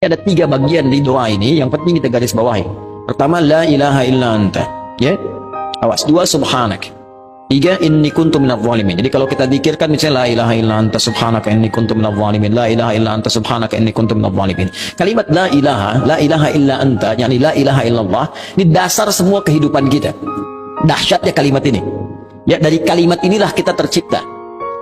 Ada tiga bagian di doa ini yang penting kita garis bawahi. Pertama, la ilaha illa anta. Ya. Awas. Dua, subhanak. Tiga, inni kuntu minadh zalimin. Jadi kalau kita dikirkan misalnya la ilaha illa anta subhanaka inni kuntu minadh zalimin. La ilaha illa anta subhanaka inni kuntu minadh zalimin. Kalimat la ilaha, la ilaha illa anta, yakni la ilaha illallah, ini dasar semua kehidupan kita. Dahsyatnya kalimat ini. Ya, dari kalimat inilah kita tercipta.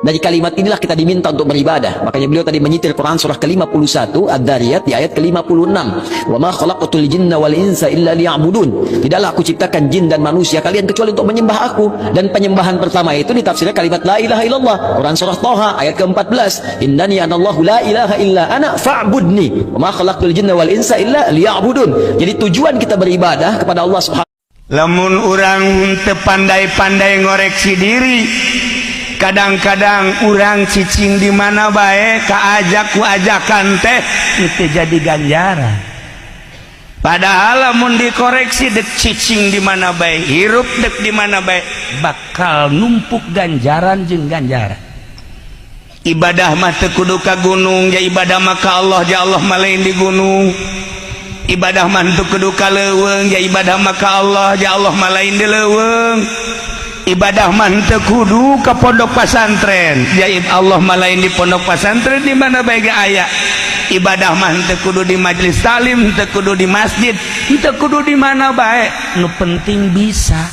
Dari kalimat inilah kita diminta untuk beribadah. Makanya beliau tadi menyitir Quran surah ke-51 Ad-Dariyat di ayat ke-56. Wa ma khalaqtul jinna wal insa illa liya'budun. Tidaklah aku ciptakan jin dan manusia kalian kecuali untuk menyembah aku. Dan penyembahan pertama itu ditafsirnya kalimat la ilaha illallah. Quran surah Toha ayat ke-14. Innani anallahu la ilaha illa ana fa'budni. Wa ma khalaqtul jinna wal insa illa liya'budun. Jadi tujuan kita beribadah kepada Allah Subhanahu Lamun urang teu pandai-pandai ngoreksi diri, kadang-kadang urang cicing di mana bae kaajak ku ajakan teh itu jadi ganjaran. Padahal lamun dikoreksi, dek cicing di mana bae, hirup dek di mana bae, bakal numpuk ganjaran jeung ganjaran. Ibadah mah teu kudu ka gunung ya, ibadah mah ka Allah ya, Allah mah lain di gunung. Ibadah mah teu kudu ka leuweung ya, ibadah mah ka Allah ya, Allah mah lain di leuweung. Ibadah mah teu kudu ka pondok pasantren ya, Allah mah lain di pondok pasantren, di mana bae ge aya. Ibadah mah teu kudu di majelis taklim, teu kudu di masjid, teu kudu di mana bae, nu penting bisa,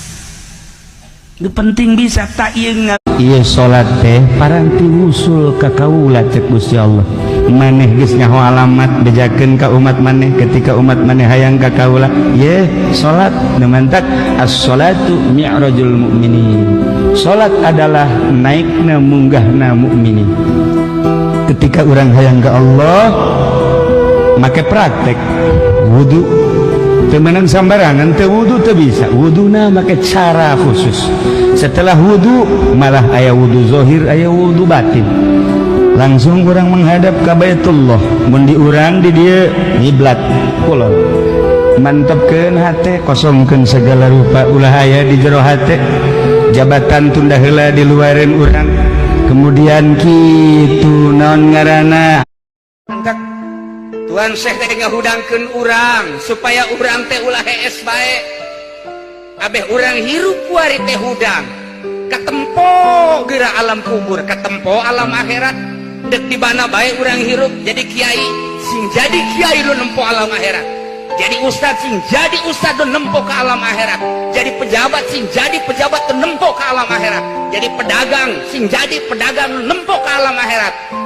nu penting bisa tak ieu. Iya, salat teh paranti wusul ka kaula. Cek Gusti Allah, maneh geus nyaho alamat, bejakeun ka umat maneh ketika umat maneh hayang ka kaula. Ye salat nu mantak as-salatu mi'rajul mukminin. Salat adalah naikna munggahna mukminin. Ketika urang hayang ka Allah, make praktek wudu. Teu meunang sambarangan, teu wudu teu bisa. Wuduna make cara khusus. Setelah wudu, malah aya wudu zohir, aya wudu batin, langsung urang menghadap ke Baitullah. Mun di urang di dieu ngiblat kulon, mantepkeun hate, kosongkeun segala rupa, ulah aya di jero hate. Jabatan tunda heula, diluareun urang. Kemudian kitu, naon ngaranna? Tuan Syekh teh ngahudangkeun urang supaya urang teh ulah hees bae. Abeh urang hirup kuari teh hudang. Katempo geura alam kubur, katempo alam akhirat. Dek di mana bae urang hirup, jadi kiai sing jadi kiai lu nempo alam akhirat. Jadi ustad sing jadi ustad lu nempo ke alam akhirat. Jadi pejabat sing jadi pejabat lu nempo ke alam akhirat. Jadi pedagang sing jadi pedagang lu nempo ke alam akhirat.